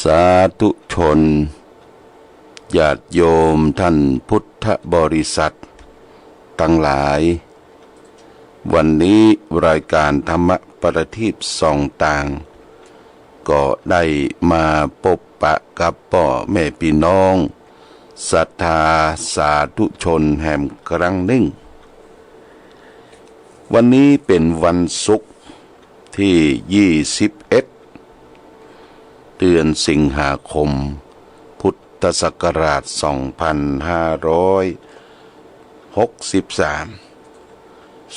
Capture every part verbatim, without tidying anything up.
สาธุชน ญาติโยมท่านพุทธบริษัทตังหลาย วันนี้รายก๋านธรรมประทีปส่องตาง ก็ได้มาปบปะกับป้อแม่ปี้น้องศรัทธาสาธุชนแหมครั้งนึ่ง วันนี้เป๋นวันศุกร์ตี้ยี่สิบเอ็ด เดือนสิงหาคม พุทธศักราชสองพันห้าร้อยหกสิบสาม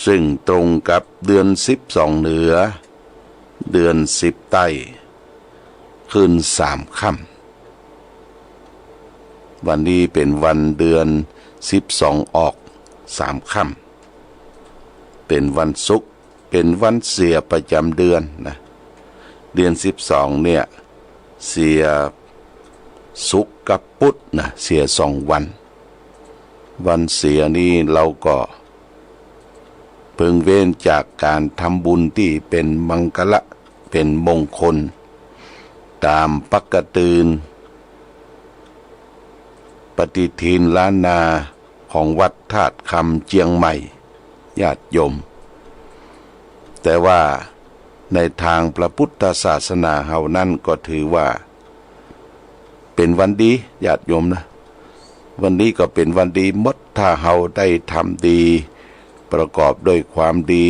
ซึ่งตรงกับเดือนสิบสองเหนือ เดือนสิบใต้ ขึ้นสามค่ำ วันนี้เป๋นวันเดือนสิบสองออกสามค่ำ เป๋นวันศุกร์ เป๋นวันเสียประจ๋ำเดือนนะ เดือนสิบสองเนี่ย เสียศุกร์กับปุธนะ เสียสองวัน วันเสียนี้เฮาก็เพิ่งเว้นจากก๋านทำบุญตี้เป๋นมังคละ เป๋นมงคล ต๋ามปกติปฏิทินล้านนาของวัดธาตุคำเจียงใหม่ ญาติโยม แต่ว่าในตางพระพุทธศาสนาเฮานั้นก็ถือว่าเป๋นวันดี ญาติโยมนะ วันนี้ก็เป๋นวันดีหมด ถ้าเฮาได้ทำดี ประกอบด้วยความดี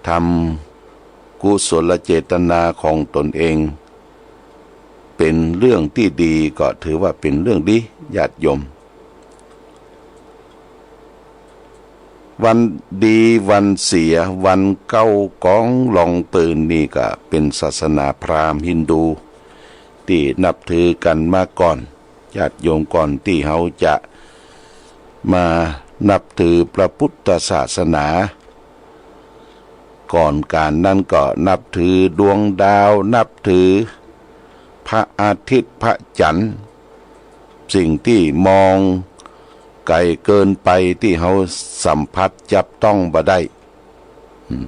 ทำกุศลเจตนาของตนเอง เป๋นเรื่องตี้ดี ก็ถือว่าเป๋นเรื่องดี ญาติโยม วันดีวันเสีย วันเก๊ากองลองปืนนี่ก็เป๋นศาสนาพราหมณ์ฮินดูตี้นับถือกั๋นมาก่อน ญาติโยม ก่อนตี้เฮาจะมานับถือพระพุทธศาสนา ก่อนก๋านนั้นก็นับถือดวงดาว นับถือพระอาทิตย์พระจันทร์ สิ่งตี้มองไก๋เกินไปตี้เฮาสัมผัสจับต้องบ่ได้ อืม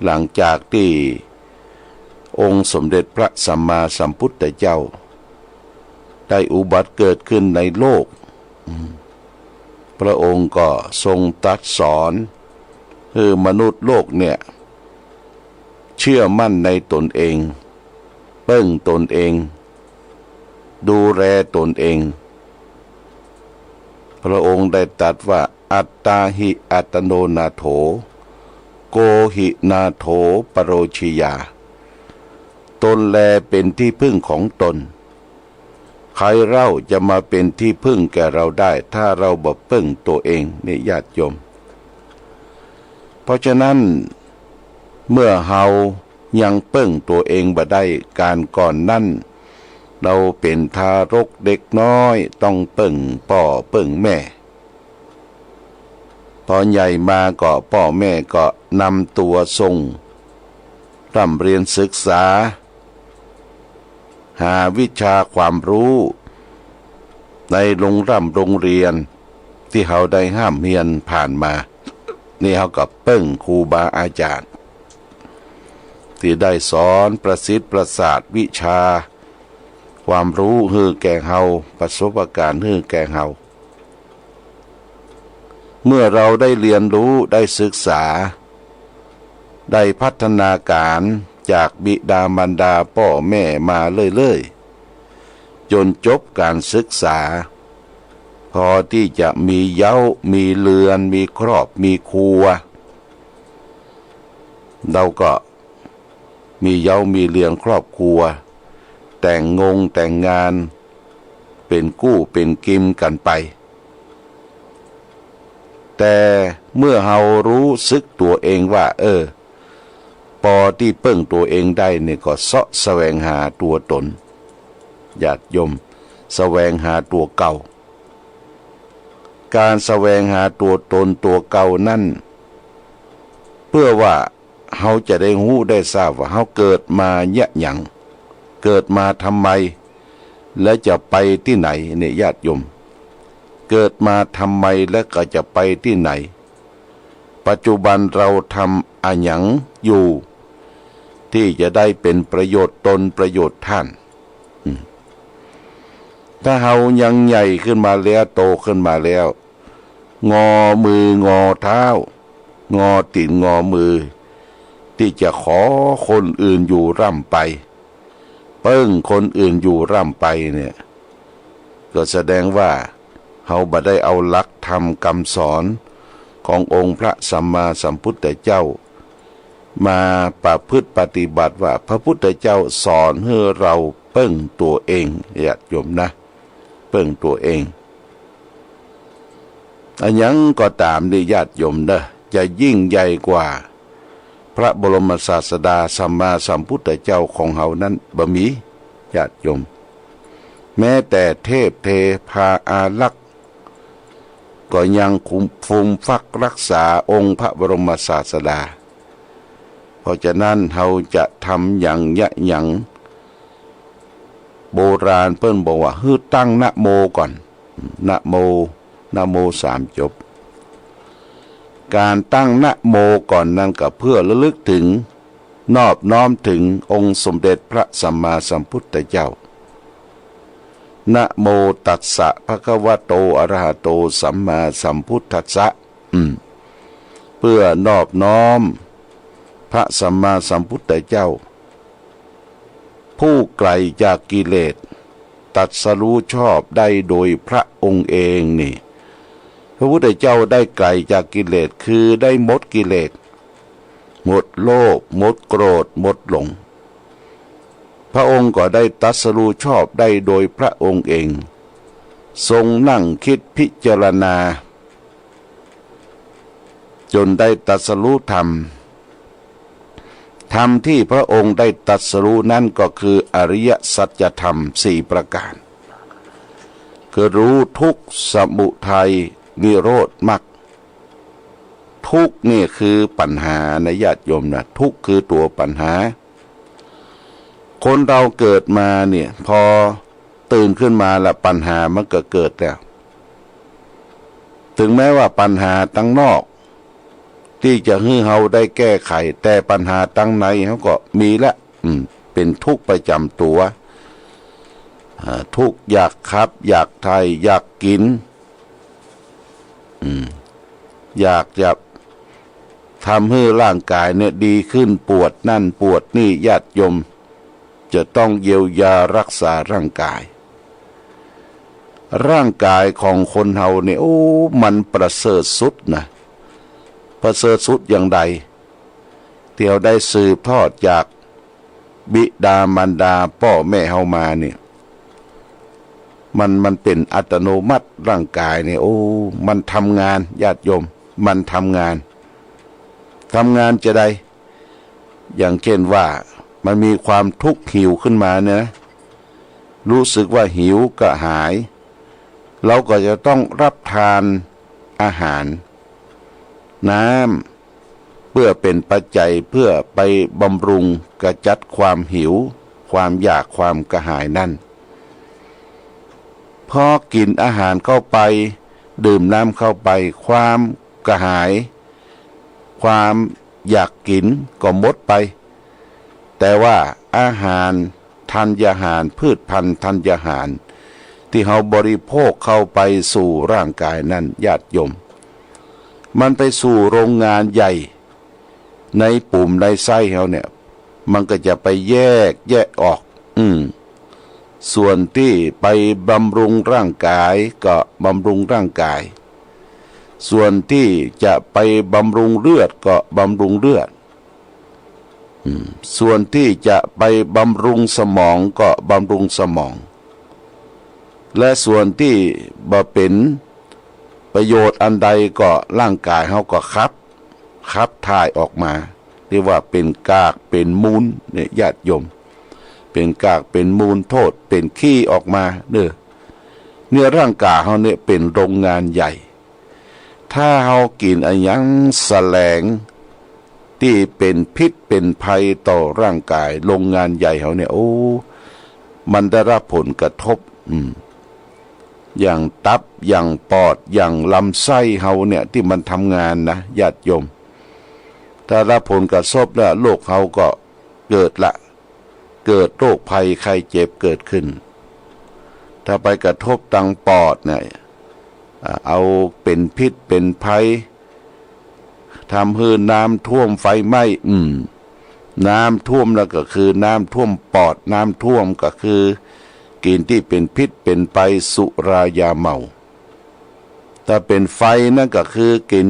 หลังจากตี้องค์สมเด็จพระสัมมาสัมพุทธเจ้า ได้อุบัติเกิดขึ้นในโลก อืม พระองค์ก็ทรงตรัสสอนหื้อมนุษย์โลกเนี่ย เชื่อมั่นในตนเอง เปิ้งตนเอง ดูแลตนเอง พระองค์ได้ตรัสว่า อัตตาหิอัตโนนาโถ โกหินาโถปโรชยา ตนแลเป๋นตี้พึ่งของตน ใครเล่าจะมาเป๋นตี้พึ่งแก่เราได้ ถ้าเราบ่เปิ้งตั๋วเอง นี่ญาติโยม เพราะฉะนั้น เมื่อเฮายังเปิ้งตั๋วเองบ่ได้ ก๋านก่อนนั้น เราเป๋นทารกเด็กน้อย ต้องเปิ้งป้อเปิ้งแม่ พอใหญ่มาก็ป้อแม่ก็นำตั๋วส่งร่ำเรียนศึกษา หาวิชาความรู้ในโรงร่ำโรงเรียนตี้เฮาได้ฮ่ำเฮียนผ่านมา นี่เฮาก็เปิ้งครูบาอาจ๋ารย์ ตี้ได้สอนประสิทธิ์ประสาทวิชาความรู้หื้อแก่เฮา ประสบการณ์หื้อแก่เฮา เมื่อเราได้เรียนรู้ ได้ศึกษา ได้พัฒนาการจากบิดามารดาป้อแม่มาเรื่อยๆ จ๋นจบก๋านศึกษา พอตี้จะมีเย้า มีเฮือน มีครอบ มีครัว เราก็มีเย้า มีเฮือน ครอบครัว แต่งงงแต่งงาน เป๋นกู้เป๋นกิมกั๋นไป แต่เมื่อเฮารู้สึกตั๋วเองว่า เออ ปอตี้เปิ้งตั๋วเองได้นี่ก็เซาะแสวงหาตั๋วตน ญาติโยม แสวงหาตั๋วเก่า ก๋านแสวงหาตั๋วตนตั๋วเก่านั้น เปื้อว่าเฮาจะได้ฮู้ได้ทราบว่าเฮาเกิดมาเยียะหยัง เกิดมาทำไม และจะไปตี้ไหน เนี่ยญาติโยม เกิดมาทำไมและก็จะไปตี้ไหน ปัจจุบันเราทำอะหยังอยู่ ตี้จะได้เป๋นประโยชน์ตนประโยชน์ต้าน ถ้าเฮายังใหญ่ขึ้นมาแล้ว โตขึ้นมาแล้ว งอมืองอเท้า งอตี๋นงอมือ ตี้จะขอคนอื่นอยู่ร่ำไป เปิ้งคนอื่นอยู่ร่ำไปเนี่ย ก็แสดงว่าเฮาบ่ได้เอาหลักธรรมกำสอนขององค์พระสัมมาสัมพุทธเจ้า มาประพฤติปฏิบัติว่าพระพุทธเจ้าสอนหื้อเฮาเปิ้งตั๋วเอง ญาติโยมนะ เปิ้งตั๋วเอง อะหยังก็ต๋ามนี่ญาติโยมเน่อ จะยิ่งใหญ่กว่าพระบรมศาสดาสัมมาสัมพุทธเจ้าของเฮานั้นบ่มี ญาติโยม แม้แต่เทพเทพาอารักษ์ ก็ยังคุม ฟูมฟักรักษาองค์พระบรมศาสดา เพราะฉะนั้นเฮาจะทำหยังเยียะหยัง โบราณเปิ้นบอกว่าหื้อตั้งนะโมก่อน นะโม นะโมสามจบ ก๋านตั้งนะโมก่อนนั้นก็เพื่อระลึกถึง นอบน้อมถึงองค์สมเด็จพระสัมมาสัมพุทธเจ้า นะโมตัสสะภะคะวะโตอะระหะโตสัมมาสัมพุทธัสสะ อืม เพื่อนอบน้อมพระสัมมาสัมพุทธเจ้า ผู้ไกลจากกิเลส ตรัสรู้ชอบได้โดยพระองค์เองนี่ พระพุทธเจ้าได้ไกลจากกิเลส คือได้หมดกิเลส หมดโลภ หมดโกรธ หมดหลง พระองค์ก็ได้ตรัสรู้ชอบได้โดยพระองค์เอง ทรงนั่งคิดพิจารณา จ๋นได้ตรัสรู้ธรรม ธรรมที่พระองค์ได้ตรัสรู้นั้นก็คืออริยสัจธรรมสี่ประก๋าน คือรู้ทุกข์ สมุทัย นิโรธ มรรค ทุกข์นี่คือปัญหานะญาติโยมนะ ทุกข์คือตั๋วปัญหา คนเฮาเกิดมาเนี่ย พอตื่นขึ้นมาละปัญหามันก็เกิดแล้ว ถึงแม้ว่าปัญหาตังนอกตี้จะหื้อเฮาได้แก้ไข แต่ปัญหาตังในเฮาก็มีละ อืม เป๋นทุกข์ประจ๋ำตั๋ว อ่า ทุกข์อยากขับ อยากถ่าย อยากกิ๋น อืม อยากจะทำหื้อร่างก๋ายเนี่ยดีขึ้น ปวดนั่นปวดนี่ ญาติโยม จะต้องเยียวยารักษาร่างก๋าย ร่างก๋ายของคนเฮาเนี่ย โอ้ มันประเสริฐสุดนะ ประเสริฐสุดอย่างใด ตี้เฮาได้สืบทอดจากบิดามารดาป้อแม่เฮามาเนี่ย มัน มันเป๋นอัตโนมัติ ร่างก๋ายเนี่ย โอ้ มันทำงาน ญาติโยม มันทำงาน ทำงานจาใด อย่างเช่นว่ามันมีความทุกข์หิวขึ้นมาเนี่ยนะ รู้สึกว่าหิวกระหาย เฮาก็จะต้องรับทานอาหาร น้ำ เปื้อเป๋นปัจจัยเปื้อไปบำรุงขจัดความหิว ความอยาก ความกระหายนั้น พอกิ๋นอาหารเข้าไป ดื่มน้ำเข้าไป ความกระหาย ความอยากกิ๋นก็หมดไป แต่ว่าอาหารธัญญาหาร พืชพันธุ์ธัญญาหาร ตี้เฮาบริโภคเข้าไปสู่ร่างก๋ายนั้น ญาติโยม มันไปสู่โรงงานใหญ่ ในปุ๋มในไส้เฮาเนี่ย มันก็จะไปแยกแยะออก อืม ส่วนตี้ไปบำรุงร่างก๋ายก็บำรุงร่างก๋าย ส่วนตี้จะไปบำรุงเลือดก็บำรุงเลือด อืม ส่วนตี้จะไปบำรุงสมองก็บำรุงสมอง และส่วนตี้บ่เป๋นประโยชน์อันใดก็ร่างก๋ายเฮาก็ขับ ขับถ่ายออกมา เรียกว่าเป๋นกากเป๋นมูลเนี่ย ญาติโยม เป๋นกากเป๋นมูล โธ่เป๋นขี้ออกมาเน่อ เนี่ยร่างก๋ายเฮาเนี่ยเป๋นโรงงานใหญ่ ถ้าเฮากิ๋นอะหยังแสลงตี้เป๋นพิษเป๋นภัยต่อร่างก๋าย โรงงานใหญ่เฮาเนี่ย โอ้ มันได้รับผลกระทบ อืม อย่างตับ อย่างปอด อย่างลำไส้เฮาเนี่ย ตี้มันทำงานนะ ญาติโยม ถ้ารับผลกระทบแล้ว โรคเฮาก็เกิดละ เกิดโรคภัยไข้เจ็บเกิดขึ้น ถ้าไปกระทบตางปอดเนี่ย อ่า เอาเป๋นพิษเป๋นภัย ทำหื้อน้ำท่วมไฟไหม้ อืม น้ำท่วมแล้วก็คือน้ำท่วมปอด น้ำท่วมก็คือกิ๋นตี้เป๋นพิษเป๋นภัย สุรายาเมา ถ้าเป๋นไฟนั่นก็คือกิ๋น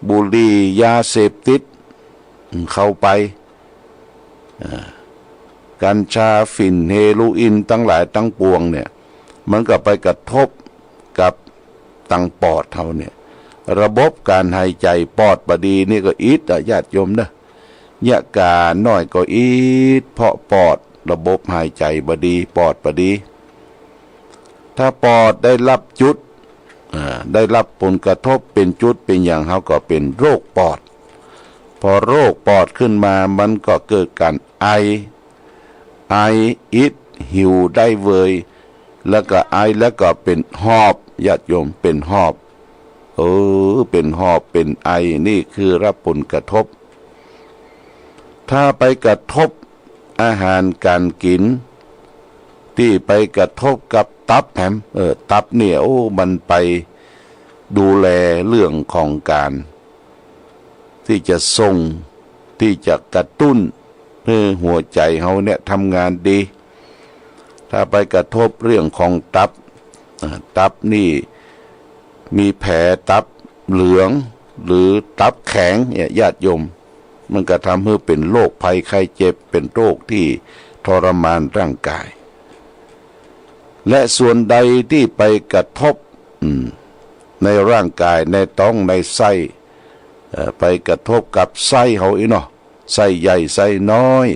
บุหรี่ ยาเสพติด อืม เข้าไป อ่า กัญชา ฝิ่น เฮโรอีน ตังหลายตังปวงเนี่ย มันก็ไปกระทบกับตางปอดเฮาเนี่ย ระบบก๋านหายใจ๋ปอดบ่ดีนี่ก็อิดอะ ญาติโยมเนาะ เยียะก๋าน้อยก็อิด เพราะปอด ระบบหายใจ๋บ่ดี ปอดบ่ดี ถ้าปอดได้ฮับจุด อ่า ได้ฮับผลกระทบเป๋นจุดเป๋นหยัง เฮาก็เป๋นโรคปอด พอโรคปอดขึ้นมา มันก็เกิดก๋านไอ ไอ อิด หิวได้เวย แล้วก็ไอ แล้วก็เป๋นหอบ ญาติโยม เป๋นหอบ เออ เป๋นหอบ เป๋นไอ นี่คือฮับผลกระทบ ถ้าไปกระทบอาหารก๋านกิ๋น ตี้ไปกระทบกับตับแหม เออ ตับเนี่ย โอ้ มันไปดูแลเรื่องของก๋าน ตี้จะส่ง ตี้จะกระตุ้นหื้อหัวใจ๋เฮาเนี่ยทำงานดี ถ้าไปกระทบเรื่องของตับ อ่า ตับนี่มีแผลตับเหลือง หรือตับแข็งเนี่ย ญาติโยม มันก็ทำหื้อเป๋นโรคภัยไข้เจ็บ เป๋นโรคตี้ทรมานร่างกาย และส่วนใดตี้ไปกระทบ อืม ในร่างกาย ในต๊อง ในไส้ เอ่อ ไปกระทบกับไส้เฮาอี้เนาะ ไส้ใหญ่ ไส้น้อย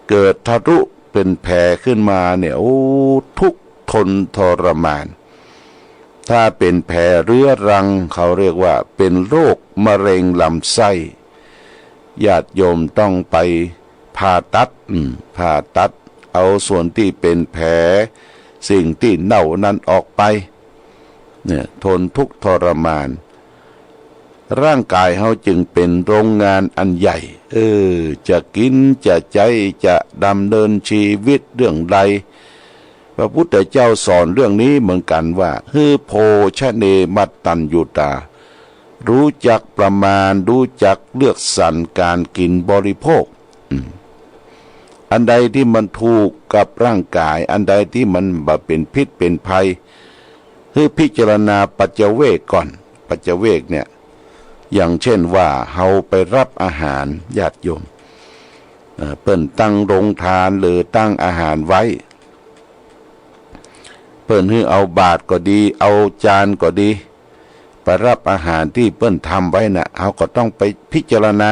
เกิดทะลุเป๋นแผลขึ้นมาเนี่ย โอ้ ทุกข์ทนทรมาน ถ้าเป๋นแผลเรื้อรัง เขาเรียกว่าเป๋นโรคมะเร็งลำไส้ ญาติโยมต้องไปผ่าตัด อืม ผ่าตัด เอาส่วนตี้เป๋นแผล สิ่งตี้เน่านั้นออกไป เนี่ย ทนทุกข์ทรมาน ร่างกายเฮาจึงเป๋นโรงงานอันใหญ่ เออ จะกิ๋น จะใจ๊ จะดำเนินชีวิตเรื่องใด พระพุทธเจ้าสอนเรื่องนี้เหมือนกั๋นว่า หื้อโภชเน มัตตัญญูตา ฮู้จักประมาณ ฮู้จักเลือกสรรก๋านกิ๋นบริโภค อืม อันใดตี้มันถูกกับร่างกาย อันใดตี้มันบ่เป๋นพิษเป๋นภัย หื้อพิจารณาปัจจเวกก่อน ปัจจเวกเนี่ย อย่างเช่นว่าเฮาไปฮับอาหาร ญาติโยม เอ่อ เปิ้นตั้งโฮงตานหรือตั้งอาหารไว้ เปิ้นหื้อเอาบาตรก็ดี เอาจานก็ดี ไปฮับอาหารตี้เปิ้นทำไว้น่ะ เฮาก็ต้องไปพิจารณา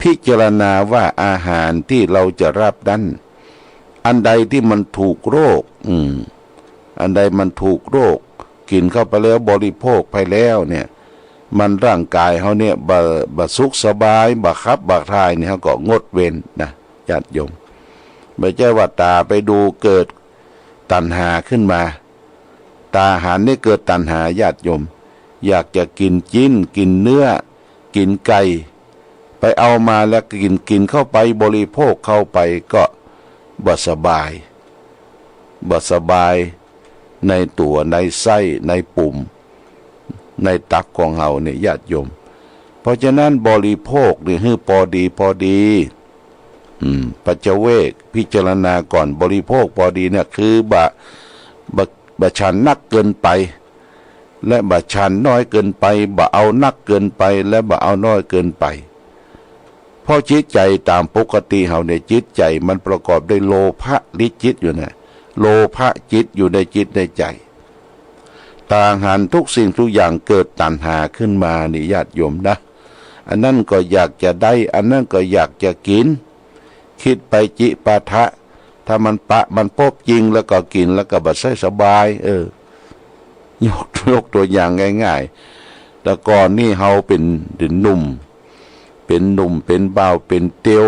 พิจารณาว่าอาหารตี้เฮาจะฮับนั้น อันใดตี้มันถูกโรค อืม อันใดมันถูกโรค กิ๋นเข้าไปแล้ว บริโภคไปแล้วเนี่ย มันร่างกายเฮาเนี่ย บ่ บ่สุขสบาย บ่ขับ บ่ถ่ายเนี่ย เฮาก็งดเว้นนะ ญาติโยม บ่ใจ้ว่าต๋าไปดูเกิดตัณหาขึ้นมา ต๋าหันนี่เกิดตัณหา ญาติโยม อยากจะกิ๋นจิ๊น กิ๋นเนื้อ กิ๋นไก่ ไปเอามาแล้วกิ๋น กิ๋นเข้าไป บริโภคเข้าไปก็บ่สบาย บ่สบายในตั๋ว ในไส้ ในปุ่ม ในตับของเฮาเนี่ย ญาติโยม เพราะฉะนั้นบริโภคนี่หื้อปอดีปอดี อืม ปัจจเวก พิจารณาก่อน บริโภคปอดีเนี่ยคือบ่ บ่ บ่ฉันนักเกินไป และบ่ฉันน้อยเกินไป บ่เอานักเกินไป และบ่เอาน้อยเกินไป เพราะจิตใจ๋ต๋ามปกติเฮาเนี่ย จิตใจ๋มันประกอบด้วยโลภะลิจิตอยู่นะ โลภะจิตอยู่ในจิตในใจ๋ ต๋าหันทุกสิ่งทุกอย่างเกิดตัณหาขึ้นมานี่ ญาติโยมนะ อันนั้นก็อยากจะได้ อันนั้นก็อยากจะกิ๋น กึ๊ดไปจิปาถะ ถ้ามันปะมันปบจริงแล้วก็กิ๋นแล้วก็บ่ใจ้สบาย เออ ยก ยกตั๋วอย่างง่ายๆ แต่ก่อนนี่เฮาเป๋น เป๋นหนุ่ม เป๋นหนุ่ม เป๋นบ่าว เป๋นเตียว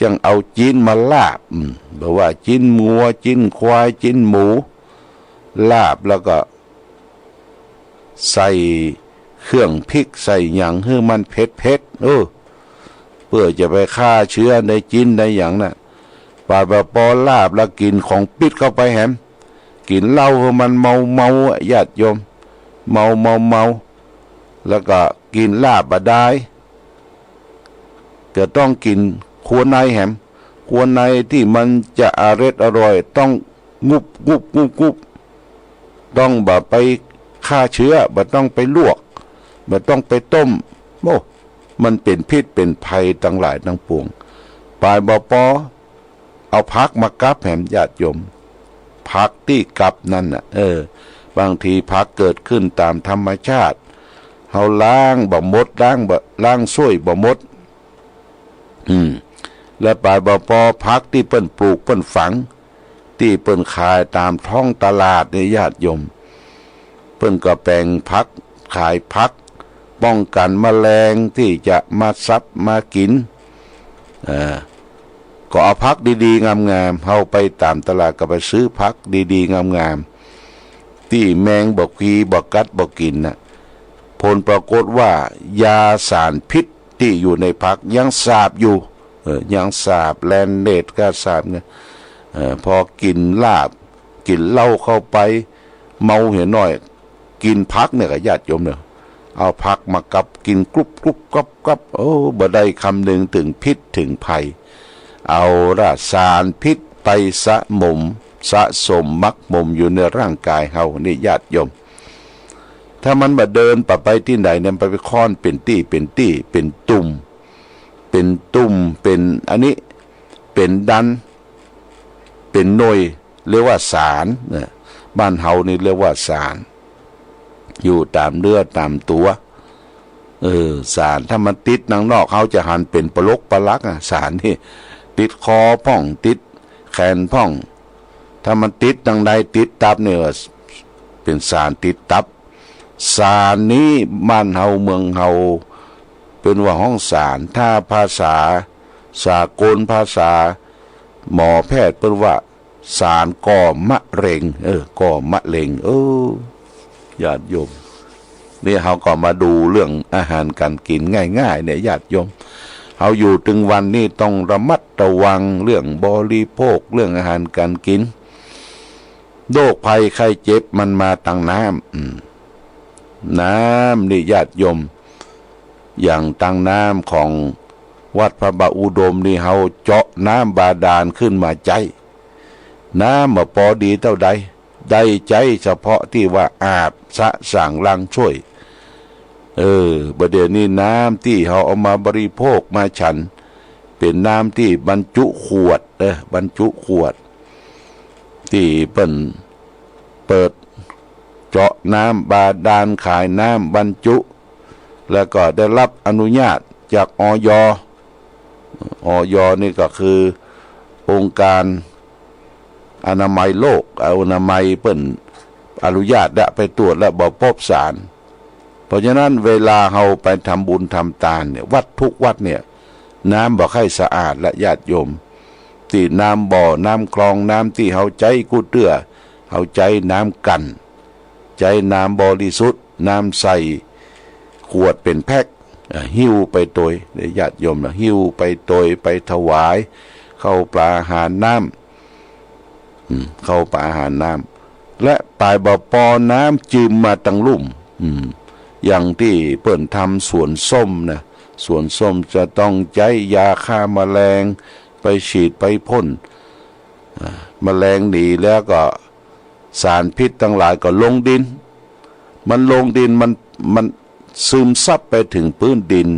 จั้งเอาจิ๊นมาลาบ อืม บ่ว่าจิ๊นงัว จิ๊นควาย จิ๊นหมู ลาบแล้วก็ ใส่เครื่องพริก ใส่หยังหื้อมันเผ็ดๆ เออ เปื้อจะไปฆ่าเชื้อในจิ๊นในหยังน่ะ ปาดว่าปอลาบแล้วกิ๋นของปิดเข้าไปแหม กิ๋นเหล้าหื้อมันเมาๆ อะ ญาติโยม เมาๆ แล้วก็กิ๋นลาบบ่ดาย จะต้องกิ๋นครัวในแหม ครัวในตี้มันจะอร็ดอร่อย ต้องงุบงุบงุบงุบ ต้องบ่ไปฆ่าเชื้อ บ่ต้องไปลวก บ่ต้องไปต้ม โอ้ มันเป๋นพิษเป๋นภัยตังหลายตังปวง ปายบ่ปอ เอาผักมากับแหม ญาติโยม ผักตี้กับนั้นน่ะ เออ บางทีผักเกิดขึ้นต๋ามธรรมชาติ เฮาล้างบ่หมด ล้างบ่ ล้างส้วยบ่หมด อืม และปายบ่ปอ ผักตี้เปิ้นปลูกเปิ้นฝัง ตี้เปิ้นขายต๋ามท้องตลาดเนี่ย ญาติโยม เปิ้นก็แป๋งผัก ขายผัก ป้องกั๋นแมลงตี้จะมาสับมากิ๋น เออ ก็เอาผักดีๆ งามๆ เฮาไปต๋ามตลาดก็ไปซื้อผักดีๆ งามๆ ตี้แมงบ่ขีบ่กัดบ่กิ๋นน่ะ ผลปรากฏว่า ยาสารพิษตี้อยู่ในผักยังสาบอยู่ เออ ยังสาบ แลนเนตก็สาบเนี่ย เออ ปอกิ๋นลาบ กิ๋นเหล้าเข้าไป เมาเหียหน้อย กิ๋นผักเนี่ยก็ ญาติโยมเน่อ เอาผักมากับกิ๋นกรุบกรุบกรับกรับ โอ้ บ่ได้คำนึงเถิงพิษเถิงภัย เอาละสารพิษไปสะหมม สะสมหมักหมมอยู่ในร่างก๋ายเฮานี่ ญาติโยม ถ้ามันบ่เดินไป ไปตี้ใดเนี่ย มันไป ไปค้อนเป๋นตี้ เป๋นตี้ เป๋นตุ่ม เป๋นตุ่ม เป๋นอันนี้ เป๋นดัน เป๋นหน่วย เรียกว่าสารนะ บ้านเฮานี่เรียกว่าสาร อยู่ต๋ามเนื้อต๋ามตั๋ว เออ สาร ถ้ามันติดตังนอก เฮาจะหันเป๋นปะลกปะลักอะ สารนี่ ติดคอพ่อง ติดแขนพ่อง ถ้ามันติดตังใน ติดตับเนี่ย เป๋นสารติดตับ สารนี้บ้านเฮาเมืองเฮา เปิ้นว่าฮ้องสาร ถ้าภาษาสากล ภาษาหมอแพทย์เปิ้นว่า สารก่อมะเร็ง เออ ก่อมะเร็ง เออ ญาติโยม นี่เฮาก็มาดูเรื่องอาหารก๋านกิ๋นง่ายๆ เนี่ย ญาติโยม เฮาอยู่ตึงวันนี้ต้องระมัดระวังเรื่องบริโภค เรื่องอาหารก๋านกิ๋น โรคภัยไข้เจ็บมันมาตังน้ำ อืม น้ำนี่ ญาติโยม อย่างตังน้ำของวัดพระบาทอุดมนี่ เฮาเจาะน้ำบาดาลขึ้นมาใจ๊ น้ำบ่ปอดีเต้าใด ได้ใจ๊เฉพาะตี้ว่าอาบสะสางล้างถ้วย เออ บ่าเดี่ยวนี้น้ำตี้เฮาเอามาบริโภคมาฉัน เป๋นน้ำตี้บรรจุขวด เออ บรรจุขวด ตี้เปิ้นเปิดเจาะน้ำบาดาล ขายน้ำบรรจุ แล้วก็ได้รับอนุญาตจาก อย. อย. นี่ก็คือองค์การอนามัยโลก อนามัยเปิ้นอนุญาตละ ไปตรวจแล้วบ่ปบสาร เพราะฉะนั้นเวลาเฮาไปทำบุญทำตานเนี่ย วัดทุกวัดเนี่ย น้ำบ่ใค่สะอาดละ ญาติโยม ตี้น้ำบ่อ น้ำคลอง น้ำตี้เฮาใจ๊กู้เตื้อ เฮาใจ๊น้ำกั๋น ใจ๊น้ำบริสุทธิ์ น้ำใส่ขวดเป๋นแพ็ค อ่า หิ้วไปตวย ญาติโยมนะ หิ้วไปตวย ไปถวายข้าวป๋าอาหารน้ำ อืม ข้าวป๋าอาหารน้ำ และปายบ่ปอ น้ำจืมมาตังลุ่ม อืม อย่างตี้เปิ้นทำสวนส้มนะ สวนส้มจะต้องใจ๊ยาฆ่าแมลง ไปฉีดไปพ่น อ่า แมลงหนีแล้วก็สารพิษตังหลายก็ลงดิน มันลงดิน มัน มันซึมซับไปเถิงปื๊นดิน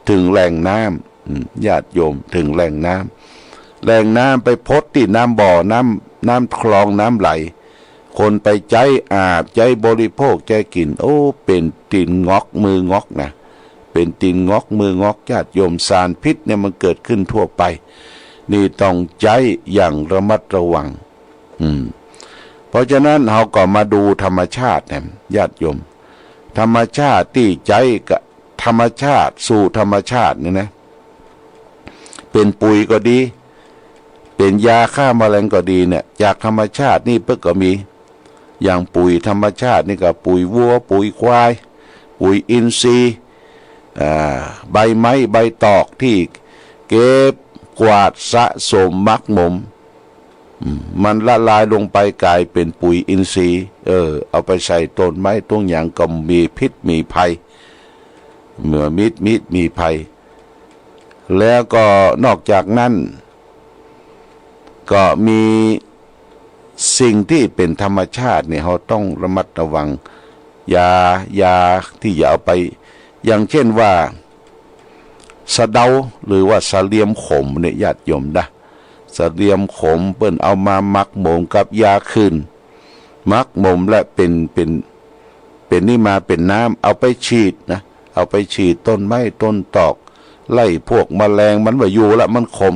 เถิงแหล่งน้ำ อืม ญาติโยม เถิงแหล่งน้ำ แหล่งน้ำไปพดตี้น้ำบ่อ น้ำ น้ำคลอง น้ำไหล คนไปใจ๊อาบ ใจ๊บริโภค ใจ๊กิ๋น โอ้ เป๋นตี๋นง็อกมือง็อกนะ เป๋นตี๋นง็อกมือง็อก ญาติโยม สารพิษเนี่ยมันเกิดขึ้นทั่วไป นี่ต้องใจ๊อย่างระมัดระวัง อืม เพราะฉะนั้นเฮาก็มาดูธรรมชาตินะ ญาติโยม ธรรมชาติตี้ใจ๊กับธรรมชาติสู่ธรรมชาตินี่นะ เป๋นปุ๋ยก็ดี เป๋นยาฆ่าแมลงก็ดีเนี่ย จากธรรมชาตินี่เปิ้นก็มี อย่างปุ๋ยธรรมชาตินี่ก็ปุ๋ยวัว ปุ๋ยควาย ปุ๋ยอินทรีย์ อ่า ใบไม้ใบตอกตี้เก็บกวาดสะสมหมักหมม อืม มันละลายลงไปก๋ายเป๋นปุ๋ยอินทรีย์ เออ เอาไปใส่ต้นไม้ต้นหยังก็มีพิษมีภัย เมื่อมีพิษมีภัย แล้วก็นอกจากนั้น ก็มีสิ่งตี้เป๋นธรรมชาติเนี่ย เฮาต้องระมัดระวัง อย่า อย่าตี้จะเอาไป อย่างเช่นว่า สะเดา หรือว่าสะเหลี่ยมขมเนี่ย ญาติโยมนะ สะเหลี่ยมขมเปิ้นเอามาหมักหมมกับยาขื่น หมักหมมและเป๋น เป๋น เป๋นนี่มาเป๋นน้ำ เอาไปฉีดนะ เอาไปฉีดต้นไม้ต้นตอก ไล่พวกแมลงมันบ่อยู่ละ มันขม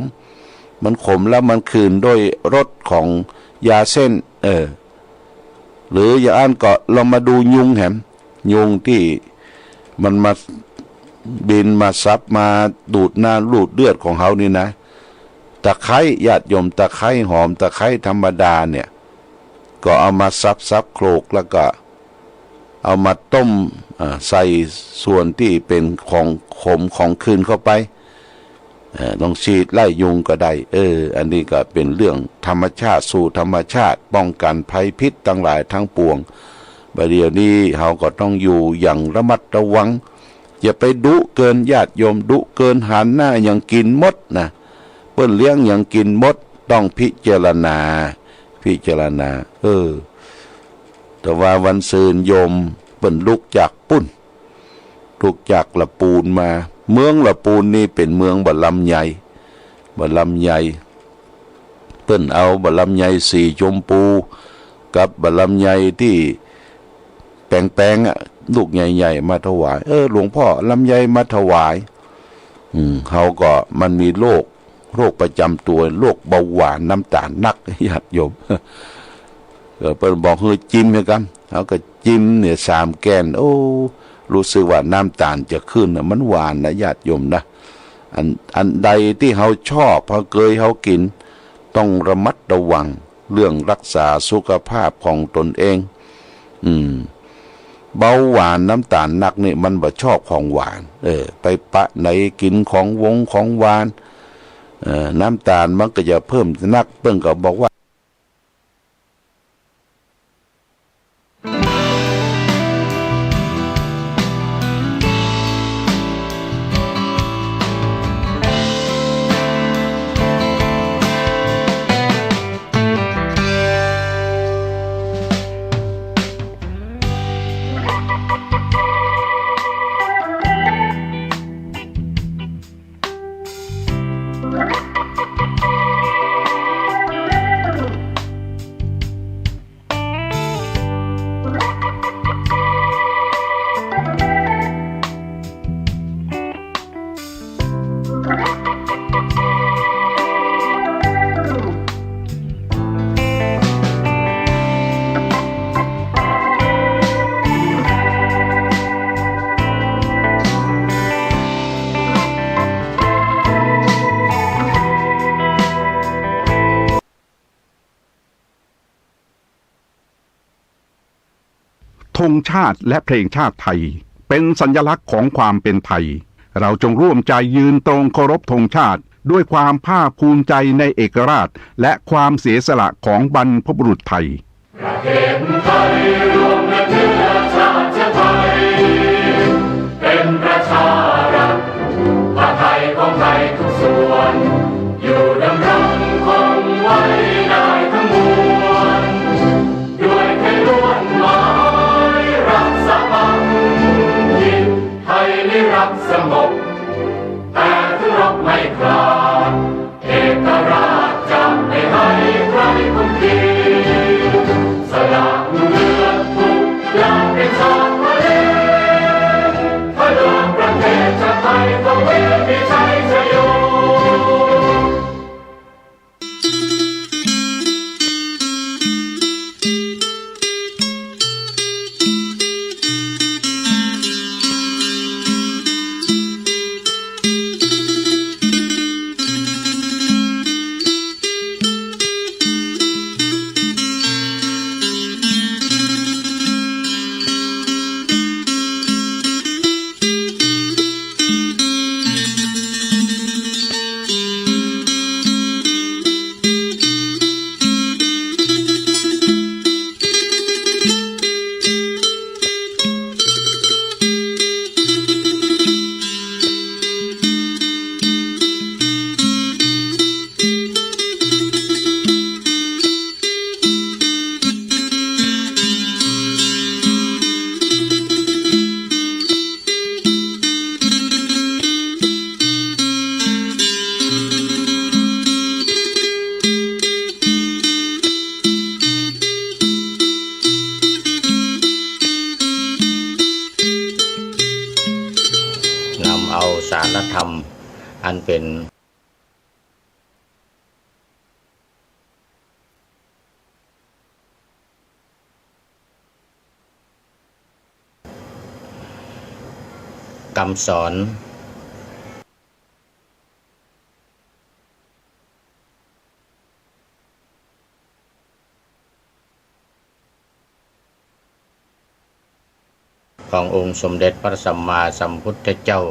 มันขมแล้วมันขื่นด้วยรสของยาเส้น เออ หรืออย่างอั้นก็ลองมาดูยุงแหม ยุงตี้มันมาบินมาสับมาดูดน้ำดูดเลือดของเฮานี่นะ ตะไคร้ ญาติโยม ตะไคร้หอม ตะไคร้ธรรมดาเนี่ย ก็เอามาสับๆ โขลก แล้วก็เอามาต้ม อ่า ใส่ส่วนตี้เป๋นของขมของขื่นเข้าไป เอ่อ ลองฉีดไล่ยุงก็ได้ เออ อันนี้ก็เป๋นเรื่องธรรมชาติ สู่ธรรมชาติ ป้องกั๋นภัยพิษตังหลายตังปวง บ่าเดี่ยวนี้เฮาก็ต้องอยู่อย่างระมัดระวัง อย่าไปดุเกิน ญาติโยม ดุเกิน หันหน้าหยังกิ๋นหมดนะ เปิ้นเลี้ยงหยังกิ๋นหมด ต้องพิจารณา พิจารณา เออ แต่ว่าวันซืนโยมเปิ้นลุกจากปุ้น ลุกจากละปูนมา เมืองละปูนนี่เป๋นเมืองบ่าลำไย บ่าลำไย เปิ้นเอาบ่าลำไยสีชมพู กับบ่าลำไยตี้แป๋งๆ อะ ลูกใหญ่ๆ มาถวาย เออ หลวงพ่อ ลำไยมาถวาย อืม เฮาก็ มันมีโรค โรคประจ๋ำตั๋ว โรคเบาหวาน น้ำต๋าลนัก ญาติโยม เออ เปิ้นบอกหื้อจิ้มหื้อกั๋น เฮาก็จิ้มเนี่ยสามแก่น โอ้ รู้สึกว่าน้ำต๋าลจะขึ้นนะ มันหวานนะ ญาติโยมนะ อัน อันใดตี้เฮาชอบ เฮาเกย เฮากิ๋น ต้องระมัดระวังเรื่องรักษาสุขภาพของตนเอง อืม เบาหวาน น้ำต๋าลนักนี่มันบ่ชอบของหวาน เออ ไปปะไหนกิ๋นของหวงของหวาน เออ น้ำต๋าลมันก็จะเพิ่มนัก เปิ้นก็บอกว่า ธงชาติและเพลงชาติไทย เป็นสัญลักษณ์ของความเป็นไทย เราจงร่วมใจยืนตรงเคารพธงชาติ ด้วยความภาคภูมิใจในเอกราช และความเสียสละของบรรพบุรุษไทย ประเทศไทยรวมเป็นเชื้อชาติไทย เป็นประชารัฐ ผ้าไทยของไทยทุกส่วน อยู่ดำรงคงไว้ได้ทั้งมวล ด้วยไทยล้วนหมายรักสามัคคี ไทยนิรักสงบ แต่ถึงรบไม่ขาด เอกราชจะไม่ให้ใครคุมขีด สละเลือดทุกหยาด ธรรม อันเป๋น กำสอน ขององค์สมเด็จพระสัมมาสัมพุทธเจ้า